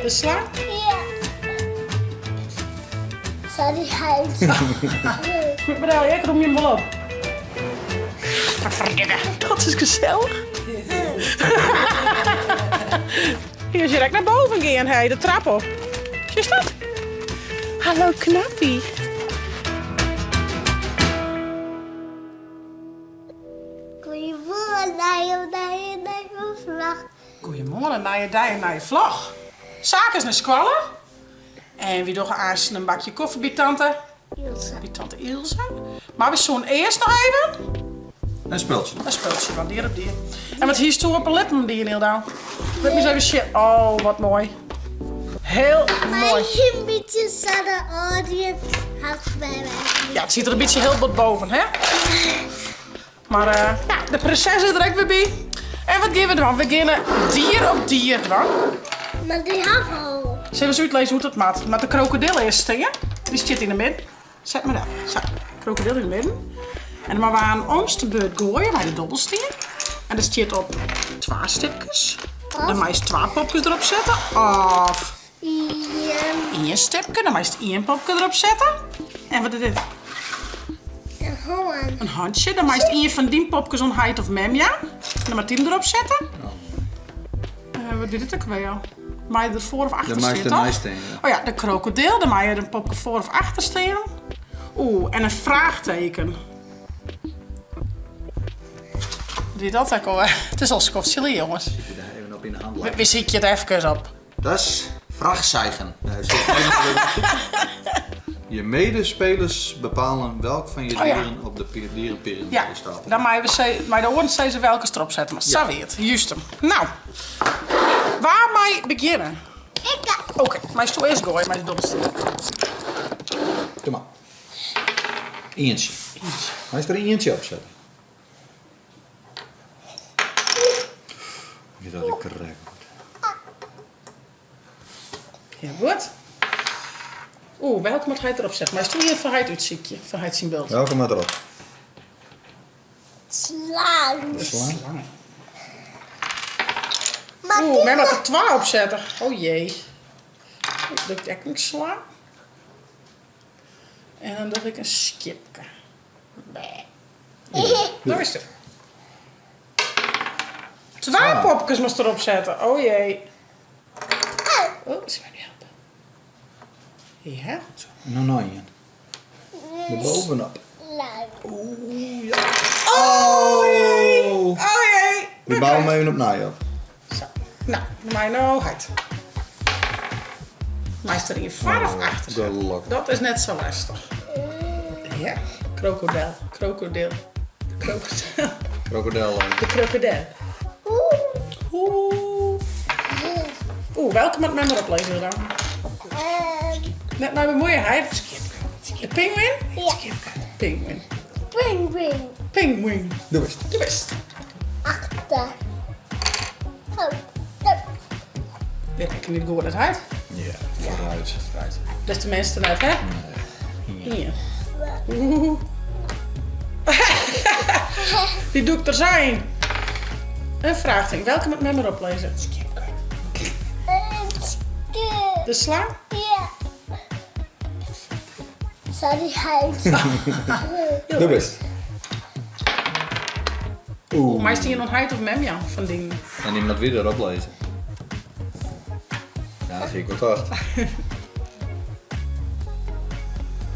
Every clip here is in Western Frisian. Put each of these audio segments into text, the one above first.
De slang? Ja. Sorry, heit. Goed bedankt, ik rûmje him wol op. Dat is gesellich. Hier is direct naar boven gaan, hey, de trap op. Zie je dat? Hallo knappie. Goeiemoarn, nije dei en nije vlog. Goeiemoarn, nije dei en nije vlog. Saak is nei skoalle. En wy dogge aansten in bakje kofje by tante Ilse. By tante Ilse. Mar we soenen earst noch even... In spultsje. In spultsje, want dier op dier. En wat hiest op 'e lippen dien, Ildou? Lit my ris even sjen. Oh, wat moai. Heel moai. Maar een beetje zo'n audio had bij mij. Ja, it sit der in bytsje hiel bot boven, hè? Mar eh, ja, de prinses is der ek wer by. En wat gean we dwaan? We geane dier op dier dwaan. Mar dy ha we al. Sille we ris útlizze hoe't dat moat? Moat de krokodil earst stean. Dy stiet yn 'e midden. Set mar del. Sa, krokodil yn 'e midden. En dan moatte we aan omste beurt goaie mei de dobbelstien. En der stiet op twa stipkes. Dan meist twa popkes derop sette. Of Ien. ien stipke, dan meist ien popke derop sette. En wat is dit? In hân. In hantsje. Dan meist ien fan dyn popkes oan heit of mem jaan. En dan moat dy 'm derop sette. Eh, wat wie dit ek alwer? Mei je der foar of achter Daar stean, mei toch? stean, ja. Oh ja, de krokodil, daar mei je der in popke foar of achter stean. Oeh, en in fraachteken. Wie dat ek alwer? It is al skoftsje lyn, jonges. Zit je daar even op in de hand We, we sykje it efkes op. Dat is vraagzeigen. Nee, zit Je medespelers bepalen welk van je Oh ja. dieren op de dierenpiramide Ja, staat. dan meie we se, mei de oaren sizze welke se erop sette. Mar sa wie it. Juist 'm. Nou, wa mei begjinne? Ik. Oké, meisto earst goaie mei de dobbelstien. Doe mar. Ientsje. Meist der ientsje op sette. Wie dat ik krekt. Ja, goed. Oeh, welke moat hy derop sette? Meist ien foar heit útsykje, foar heit syn bult. Welke moat derop? Slang. De slang. Oeh, mem moat der twa op sette. Oh jee. Doe ik ek in slang. En dan doch ik in skjipke. Daar is het. Twa popkes moatst derop sette. Oh jee. Oh, se mei my helpe. Ja. Zo, en dan noch ien. Der bovenop. Oeh, ja. Oh jee. Oh jee. We bouwe 'm even opnij op. Zo. Nou, mei no heit. Meist der ien foar of achter sette? Gelokkich. Dat is net sa lestich. Ja, krokodil, krokodil, krokodil. Krokodil. De krokodil. Oeh. Oeh, welke moat mem derop lizze dan? Net mei bemuoie, heit. De pinguïn? Ja. Pinguïn. Pinguïn. Pinguïn. Doe bist. Doe bist. Achter. Oh, Dit ik niet goed net heit. Ja, vooruit. Vooruit. Dat is tenminste net, hè? Nee. Ien. Oeh. Die doe ik er zijn. Een vraagteken. Welke moet men erop lezen? De slang? Ja. Sorry, heit. Doe bist. Oeh. Meist ien oan heit of mem jaan fan dyn. En dy moat wer derop lizze. Ja, dat hie ik wol tocht.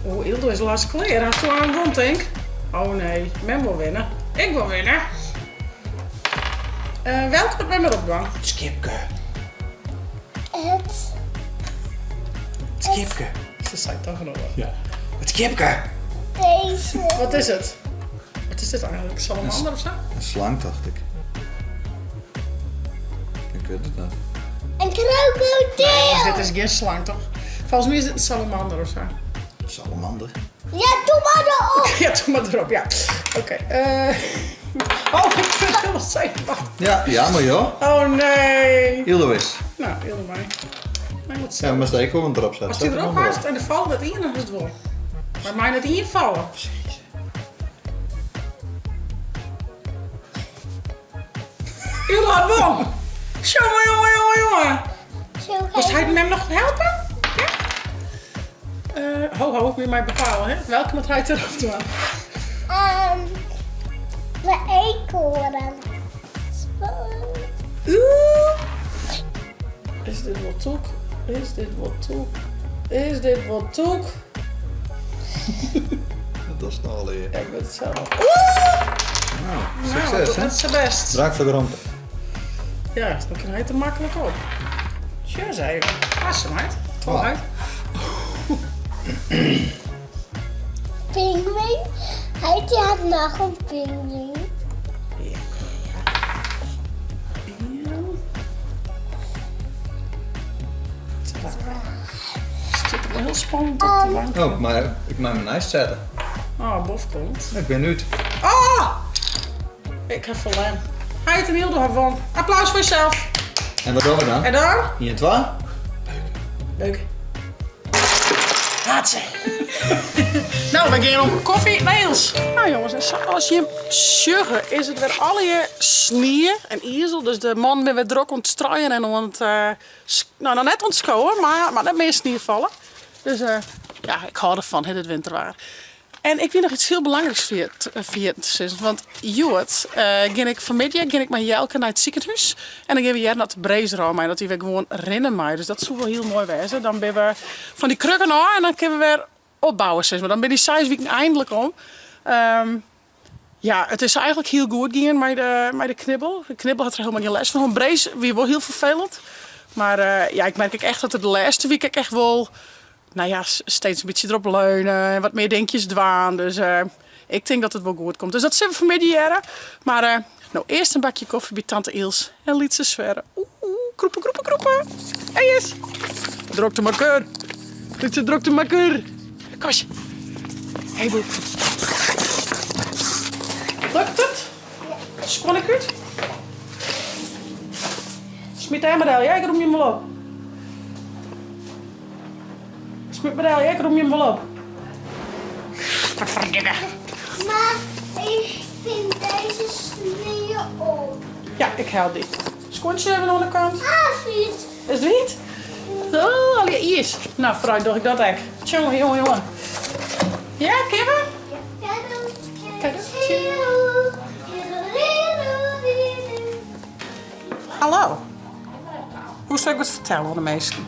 Oeh, Ildo is last klear. Hast do aan wûn, tink? Oh nee, mem wol winne. Ik wol winne. Uh, welke moat mem erop dwaan? Skipke. Het. Skipke. Se sei toch noch wat. Ja. It skipke. Deze. Wat is it? Wat is dit eigenlik? Salamander of sa? In slang, tocht ik. Ik wit it net. Een krokodil. Dit is gjin slang, toch? Folgens my is dit in salamander of sa. Salamander? Ja, doe mar derop. Ja, doe mar derop, ja. Oké. eh. Oh, ik ben helemaal zenuwachtig. Ja, ja, mar joh. Oh nee. Ildo is. Nou, Ildo mei. Mei moet Ja, moatst ek wol derop sette. As dy derop hast en der falt net ien, dan is it wol. Mar mei net ien falle. Ildo hat wûn. Jonge, jonge, jonge, jonge. Zo Moast heit en mem noch helpe? Ja? Eh, ho ho, ik moet my bepale, hè? Welke moat heit derop dwaan? Um, de eekhoorn. Oeh. Is dit wol tûk? Is dit wol tûk? Is dit wol tûk? Dat is nou al Ja, ik wit it sels. Oeh! Nou, Nou, succes dat hè. is zijn best. Draak voor de romte. Ja, dan kan hij het er makkelijk op. Sjoch eens even. Passen, meid. Twa. Meid. Pinguïn. Heit hat noch in pinguïn. Ja. Ien. Twa. Stiet der wol hiel spannend op de bank. Oh, mar ik mei my neist sette. Oh, bof komt. Ik bin út. Oh! Ik ha ferlern. Heit en Hilde ha won. Applaus foar jesels. En wat dogge we dan? En dan? Ien, twa. Leuk. Laat ze. Nou, we gean op koffie nei Els. Nou jongens, en sa as jim sjogge is it wer allegear snie en izel. Dus de mannen binne wer drok oan it struien en oan it, eh, nou noch net oan it skowen, mar moat net mear snie falle. Dus eh, ja, ik hâld derfan, hè, dit winterwaar. En ik wie noch iets hiel belangryks ferjitten te sizzen. Want hjoed gean ik fanmiddei gean ik mei Jelke nei it sikehûs. En dan gean we hearren oft de brace derôf mei, dat hy wer gewoan rinne mei. Dus dat soe wol hiel moai wêze. Dan binne we fan dy krukken ôf en dan kinne we wer opbouwe sis mar. Dan binne dy seis wiken eindlik om. Ja, it is eigenlik hiel goed gien mei de, mei de knibbel. De knibbel hat der hielendal gjin lêst fan hân. Brace wie wol hiel ferfelend. Mar ja, ik merk ek echt dat er de lêste wike ek echt wol nou ja, steeds in bytsje derop leune en wat mear dinkjes dwaan. Dus ik tink dat it wol goed komt. Dus dat sille we fanmiddei hearre. Mar no earst in bakje kofje by tante Iels en lytse Sverre. Oeh, krûpe, krûpe, krûpe. Hey is. Droktemakker. Lytse droktemakker. Kom eens. Hey boef. Lukt it? Skuon ik út? Smyt dêr mar del, ja, ik rûmje him wol op. Smyt mar del, ja, ik rûmje him wol op. Potferdikke. Mar ik fyn dizze snie op. Ja, ik help dy. Skuontsje even oan de kant. Ah, wiet. Is it wiet? Oh, allegear iis. Nou, foarút doch ik dat ek. Tjonge, jonge, jonge. Ja, kinne we? Cadeautje. Hallo. Hoe sil ik wat fertelle oan de minsken?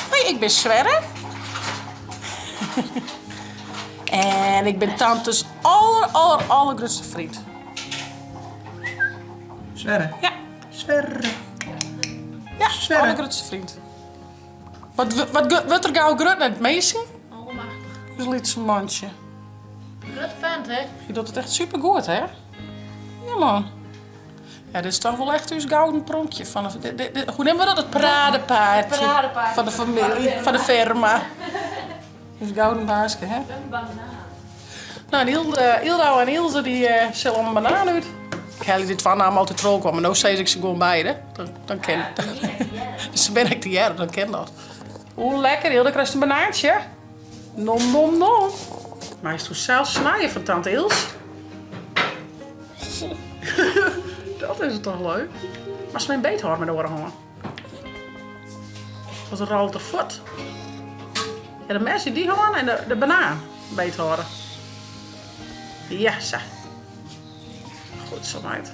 Hoi, ik bin Sverre. En ik bin tantes aller, aller, allergrutste vriend. Sverre. Ja. Sverre. Ja, Sverre. allergrutste vriend. Wat, wat wurdt er gau grut net, minsken? Allemachtig. Us lytse mantsje. Grut fent, hè? Hy docht it echt supergoed, hè? Ja, man. Ja, dit is toch wol echt ús gouden pronkje fan de, de, de, hoe neame we dat? It paradepaardje. Paradepaardje. Fan de famylje, fan de firma. Ús gouden baaske, hè? Een banaan. Nou, en Hilde, Ildau en Ilse dy sille om in banaan út. Ik helje dy twa nammen altyd troch, mar no sis ik se gewoan beide. Dan, dan kin Se binne ek tegearre, dan kin dat. Oeh, lekker Hilde, krijst in banaantsje. Nom, nom, nom. Meist sels snije fan tante Ils? Dat is toch leuk? Moatst myn beet hâlde mei de oare hân. Wat rôlet er fuort. Ja, de mes yn dy hân en de, de banaan beet hâlde. Ja, sa. Goed zo, meid.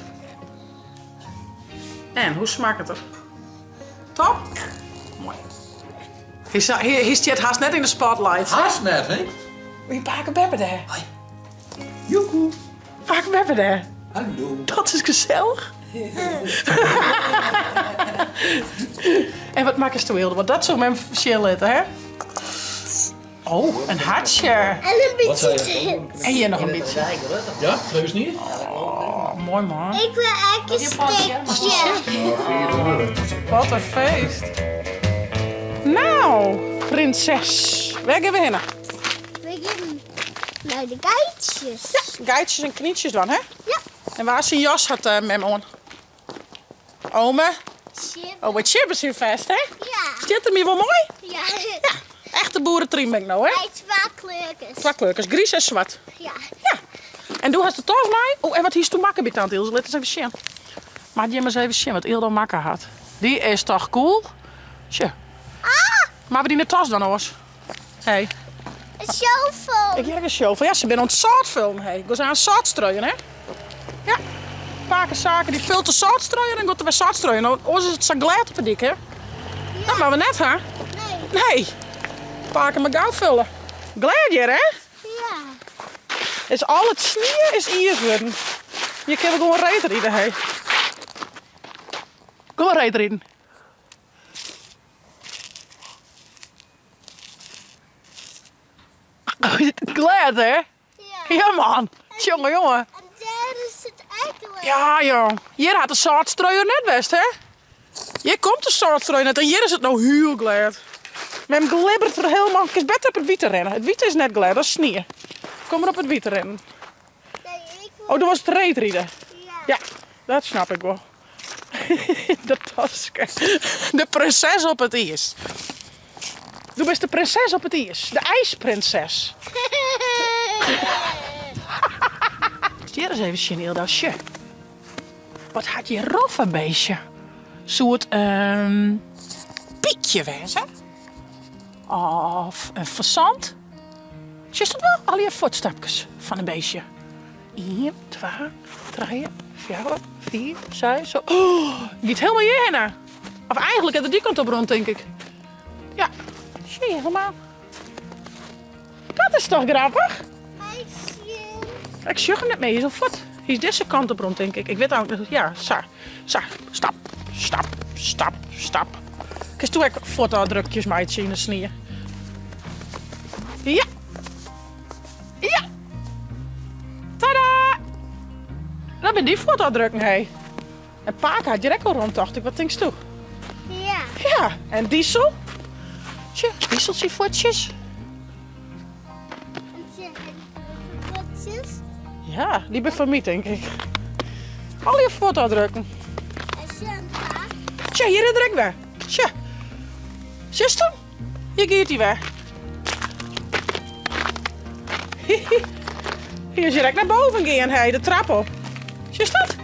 En, hoe smakket er? Top? Moai. Hy stiet hast net yn de spotlight. Hast net, hè? Wie pake beppe dêr? Hoi. Joekoe. Pake beppe dêr. Hallo. Dat is gesellich. En wat makkest do, Hilde? Want dat soe mem sjen litte, hè? Oh, in hartsje. En in bytsje chips. En hjir noch in bytsje. Ja, leuk niet? Oh, moai man. Ik wil ek in stikje. Wat in feest. Nou, prinses. Wêr gean we hinne? We gean nei de geitsjes. Ja, geitsjes en knyntsjes dan, hè? Ja. En wa syn jas hat eh, mem oan? Ome? Chip. Oh, wat Chip is hier fêst, hè? Ja. Stiet er my wol moai? Ja. Ja, echte boeretriem bin ik no, hè? Mei twa kleurkes. Twa kleurkes, griis en swart. Ja. Ja. En do hast de tas mei? Oh, en wat hiest do makke by tante Ilse? Lit ris even sjen. Moat jim ris even sjen wat Ildo makke hat. Dy is toch cool? Sjoch. Moatte we dy yn de tas dan oars? Hey. Een shovel. Ik hear in shovel. Ja, se binne oan it sâlt fullen. Hey. Go se aan sâlt streuien, hè? Ja. Pake Sake dy fult de sâlt streuien en giet der wer sâlt streuien. Oars is it sa glêd op de dyk, hè? Ja. Dat moatte we net ha. Nee. Nee. Pake mei gau fulle. Glêd hjir, hè? Ja. Is al it snie is iis wurden. Hjir kinne we gewoan reedride, hè. Gewoan reedriden. Glêd, hè? Ja. Ja, man. Tjonge, jonge. En dêr is it ek glêd. Ja, jong. Hjir hat de sâltstreuer net west, hè? Hjir komt de sâltstreuer net en hjir is it no hiel glêd. Mem glibberet der helemaal. Kinst better op it wiete rinne. It wiete is net glêd, dat is snie. Kom mar op it wiete rinnen. Nee, ik wil... Oh, do wolst reedride? Ja. Ja, dat snap ik wol. Dat taske. De prinses op it iis. Do bist de prinses op it iis. De ijsprinses. Hjir ris even sjen, Ilda. Sjoch. Wat hat hjir rof in beestje? Soe it in pykje wêze? Of in fazant? Sjochst it wol? Allegear fuotstapkes fan in beestje. Ien, twa, trije, fjouwer, fiif, seis, sân. Oh, giet helemaal hjirhinne. Of eigenlik hat er dy kant op rûn, tink ik. Ja, sjoch je helemaal. Dat is toch grappich? Ik sjoch him net mear, hy is al fuort. Hy is dizze kant op rûn, tink ik. Ik wit eigentlik net, ja, sa, sa, stap, stap, stap, stap. Kinst do ek fuotôfdrukjes meitsje yn de snie? Ja! Ja! Tada! Dat binne dy fuotôfdrukken, hé. En pake hat hjir ek al rûn, tocht ik. Wat tinkst do? Ja. Ja, en Diesel? Tsje, Diesel syn fuotsjes. En tsje, fuotsjes. Ja, dy binne foar my, tink ik. Allegear fuotôfdrukken. En tsje, en pa. Tsje, hjir is er ek wer. Tsje. Sjochst him? Hjir giet hy wer. Hy is hjir ek nei boven gean, hé, de trap op. Sjochst dat?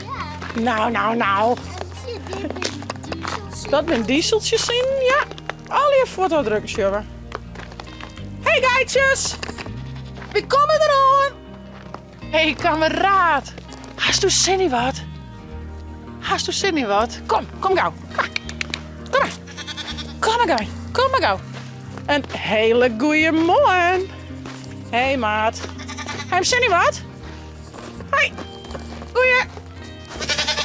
Ja. Nou, nou, nou. Dat binne dieseltsjes yn, ja. Allegear fuotôfdrukken sjogge we. Hey geitsjes! Wy komme deroan! Hey kameraad! Hasto sin yn wat? Hasto sin yn wat? Kom, kom gau. Kom mar. Kom mar gau. Kom mar gau. In hele goeie moarn. Hey maat. Ha jim sin yn wat? Hoi. Goeie.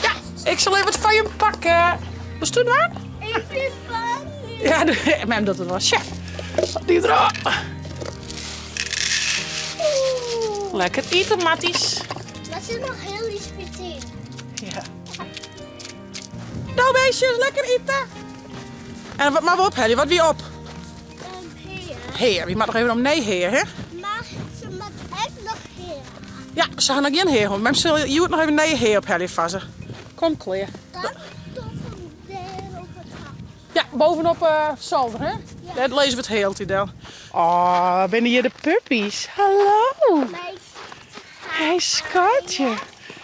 Ja, ik sil even wat foar jim pakken. Wolst it dwaan? Ik bin bang. Ja, mem docht it wol. Sja, dy derop. Lekker ite, Matties. Dat is noch hiel lyts bytsje. Ja. No beestjes, lekker ite. En wat moatte we ophelje? Wat wie op? Um, hea. Hea, wy moatte noch even om nei hea, hè? Mar se moat ek noch hea. Ja, se ha noch gjin hea hân. Mem sil hjoed noch even nije hea ophelje foar se. Kom klear. Dat toch dêr op it hak. Ja, bovenop uh, zolder, hè? Ja. Dêr lizze we it hea altyd del. Oh, binne hjir de puppies. Hallo. Hey, skatje.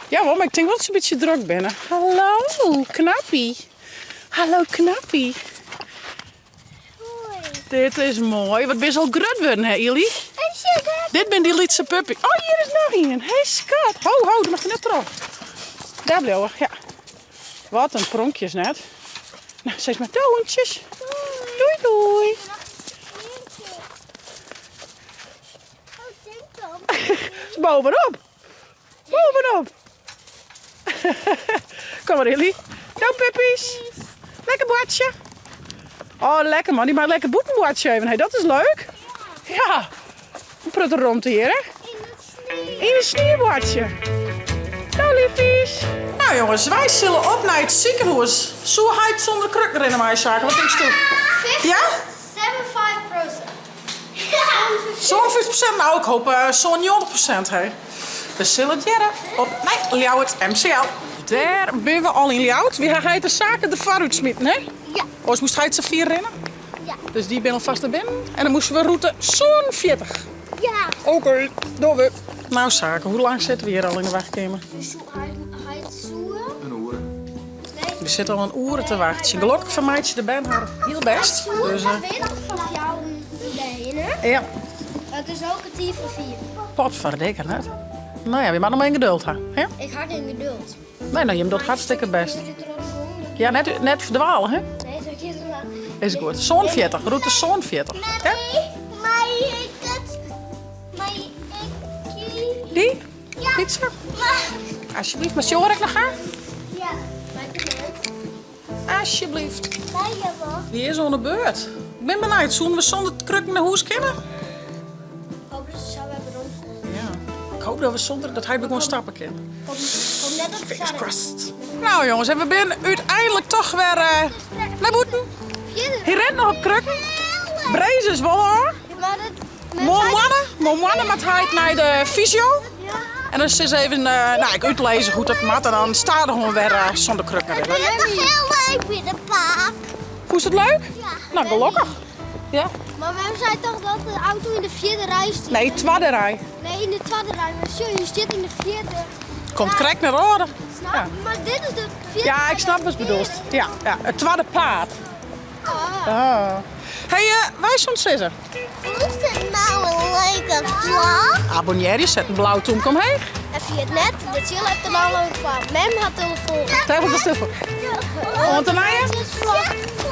Jawol, mar ik tink wol dat se in bytsje drok binne. Hallo, knappie. Hallo, knappie. Hoi. Dit is moai. Wat bist al grut wurden, hè, Illy? Dit binne dy lytse puppy. Oh, hjir is noch ien. Hey, skat. Ho, ho, do moatst der net troch. Dêr bliuwe, ja. Wat in pronkjes net. Nou, sis mar doei, hûntsjes. Doei, doei. Is bovenop. Bovenop. Kom mar, Illy. No, puppies. Lekker boartsje. Oh, lekker man. Dy mei lekker bûten boartsje even. Hey, dat is leuk. Ja. In protte romte hjir, hè? Yn de snie boartsje. No, liefies. Nou jonges, wy sille op nei it sikehûs. Soe heit sûnder krukken rinne mei, Sake? Wat tinkst do? Ja? 75%. 57%? Nou, ik hoop sa'n 90%, hè. We sille it hearre op nei Ljouwert MCL. Dêr binne we al yn Ljouwert. Wy ha heit de saken derfoar útsmiten, hè? Ja. Oars moast heit sa fier rinne. Ja. Dus dy binne alfêst nei binnen. En dan moasten we rûte 47. Ja. Oké, dogge we. Nou Sake, hoe lang sitte we hjir al yn de wachtkeamer? Soe heit soe? In oere. We sitte al in oere te wachtsjen. Gelokkich fermeitsje de bern har hiel bêst. Dus, uh, van jou Ja. It is no kertier foar fiif. Potferdikke, net. No ja, wy moatte noch mar even geduld ha. Hè? Ik ha gjin geduld. Nee, no, jim docht hartstikke bêst. Ja, net, net ferdwale, hè? Nee, dat giet maar. Is goed. 47, rûte 47. Hè? Mei ik het? Mei ik Die? Ja. Pizza? Alsjeblieft. Mar sjoar ik noch ha? Ja, mei ik het. Alsjeblieft. Wie is oan de beurt? Ik bin benijd. Soenen we sûnder krukken nei hûs kinne? Hoop dat se sa wer werom komt. Ja. Ik hoop dat we sûnder dat hy gewoan stappe kin. Kom, kom net op Fingers crossed. Nou jongens, en we binne úteinlik toch wer uh, nei bûten. Hy rint noch op krukken. Brace is wol ôf. Moarn moarn moat hy nei de fysio. En dan sis even, uh, nou, ik útlizze hoe't dat moat en dan stadichoan wer uh, sûnder krukken rinne. Het is toch hiel leuk by de park? Fûnst it leuk? Ja. Nou, gelokkich. Ja. Mar mem sei toch dat de auto yn de fjirde rij stiet? Nee, twadde rij. Nee, yn de twadde rij. Mar sjoch, je stiet yn de fjirde. Komt krekt nei âlder. Snap? Ja. Mar dit is de fjirde Ja, ik snap watst bedoelst. Ja, ja, it twadde paad. Ah. Hey, uh, wy soene sizze. Is dit nou in leuke vlog? Abonnearje, set in blau tûmke omheech. En ferjit net, de tsjil hat der al foar. Mem hat telefoan. Tafel de telefoan. Oant de nije. Vlog.